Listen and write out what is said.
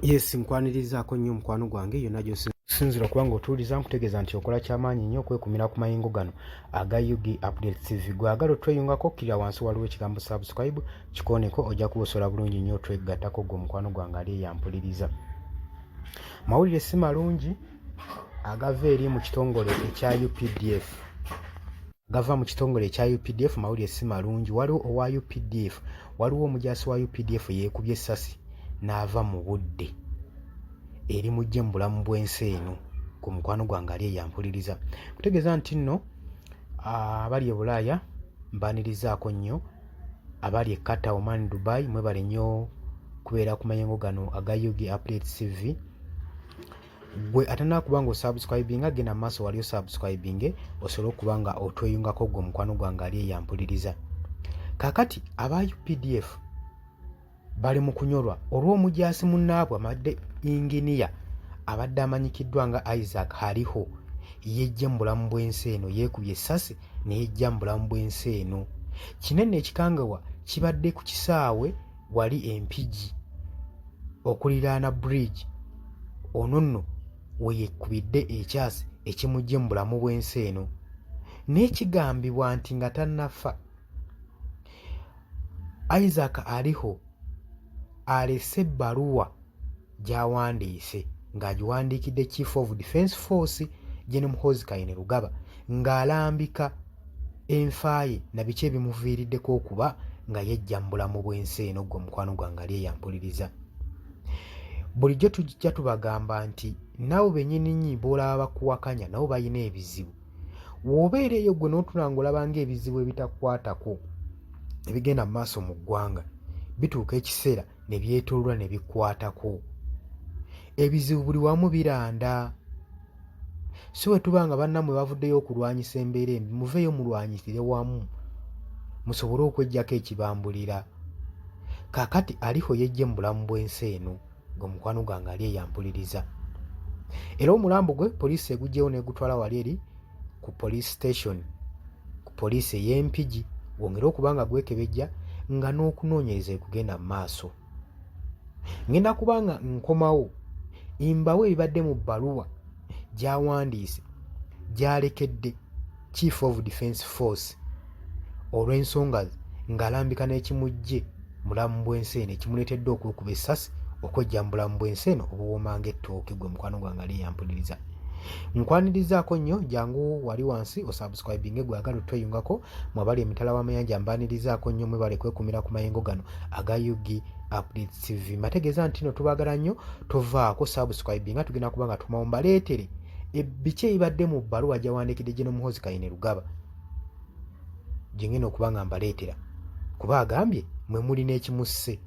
Yes, nkwanirizaako nnyo mukwano gwange yonna gy'osinziira okuba nga otuwuliriza. Nkutegeeza nti okola kyamaanyi nnyo okwekumira ku mayingo gano aga UG Update TV. Gwagala otweyungako, kkirira wansi, waliwo ekigambo "subscribe", kikooneko, ojja kuba osobola bulungi nnyo otwegattako. Gwe omukwano gwange ali eyampuliriza, mawulire si malungi agava eri mu kitongole ekya UPDF, gava mu kitongole ekya UPDF. Mawulire si malungi. Waliwo owa UPDF, waliwo omujaasi wa UPDF yeekubye essasi n'ava mu budde eri mujje mu bulamu bw'ensi eno. Ku mukwano gwange ali eyampuliriza, kutegeeza nti nno abali e Bulaaya mbanirizaako nnyo, abali e Qatar, Oman, Dubai, mwebale nnyo kubeera ku mayengo gano aga UG Update TV. Gwe atanakuba nga osubscribinga, genda maaso wali osubscribinge osobole okuba nga otweyungako. Gwe omukwano gwange ali eyampuliriza, kaakati aba UPDF bali mu kunyolwa olw'omujaasi munnaabwe amadde inginiya abadde amanyikiddwa nga Isaac Hariho yejja mu bulamu bw'ensi eno, yeekubye essasi ne yejja mu bulamu bw'ensi eno. Kinene ekikangawa kibadde ku kisaawe wali Empigi okuliraana bridge. Ono nno we yeekubidde ekyasi ekimuggye mu bulamu bw'ensi eno, naye kigambibwa nti nga tannafa, Isaac Ariho alese ebbaluwa gy'awandiise ng'agiwandiikidde Chief of Defence Force Gen Muhoozi Kainerugaba, ng'alambika enfa ye na biki ebimuviiriddeko okuba nga yejja mu bulamu bw'ensi eno. Gwe omukwano gwange ali eyampuliriza, bulijjo tujja tubagamba nti nabo bennyininnyi b'olaba bakuwakanya nabo balina ebizibu. W'obeera eyo gwe n'otula ng'olaba ng'ebizibu ebitakukwatako ebigenda mu maaso mu ggwanga bituuka ekiseera ne byetooloola ne bikwatako. Ebizibu buli wamu biranda. Si bwe tuba nga bannammwe bavuddeyo okulwanyisa embeera embi, muveeyo mulwanyisire wamu musobole okweggyako ekibambulira. Kaakati Ariho yeggye mu bulamu bw'ensi eno. Gwe mukwano gwange ali eyampuliriza, era omulambo gwe poliisi eguggyewo n'egutwala wali eri ku police station, ku poliisi ey'Empigi, gwongere okuba nga gwekebejja nga n'okunoonyereza ekugenda mu maaso. Ngenda kuba nga nkomawo mbawe ebibadde mu bbaluwa gy'awandiise gy'alekedde Chief of Defence Force olw'ensonga ng'alambika n'ekimuggye mulamu bw'ensi eno, ekimuleetedde okwekuba essasi okwejja mu bulamu bw'ensi eno obuwooma ng'ettooke. Gwe mukwano gwange ali eyampuliriza, nkwanirizaako nnyo. Jangu wali wansi osubscribinge gwe agala otweyungako. Mwabali emitala w'amayanja, mbanirizaako nnyo, mwebale kwekumira ku mayengo gano aga UG Updates TV. Mbategeeza nti no tubaagala nnyo, tovaako, subscribinga, tugenda kuba nga tumawo mbaleetere biki ebibadde mu bbaluwa gyawandiikidde Gen Muhoozi Kainerugaba gye ngenda okuba nga mbaleetera, kuba agambye mwe muli n'ekimusse.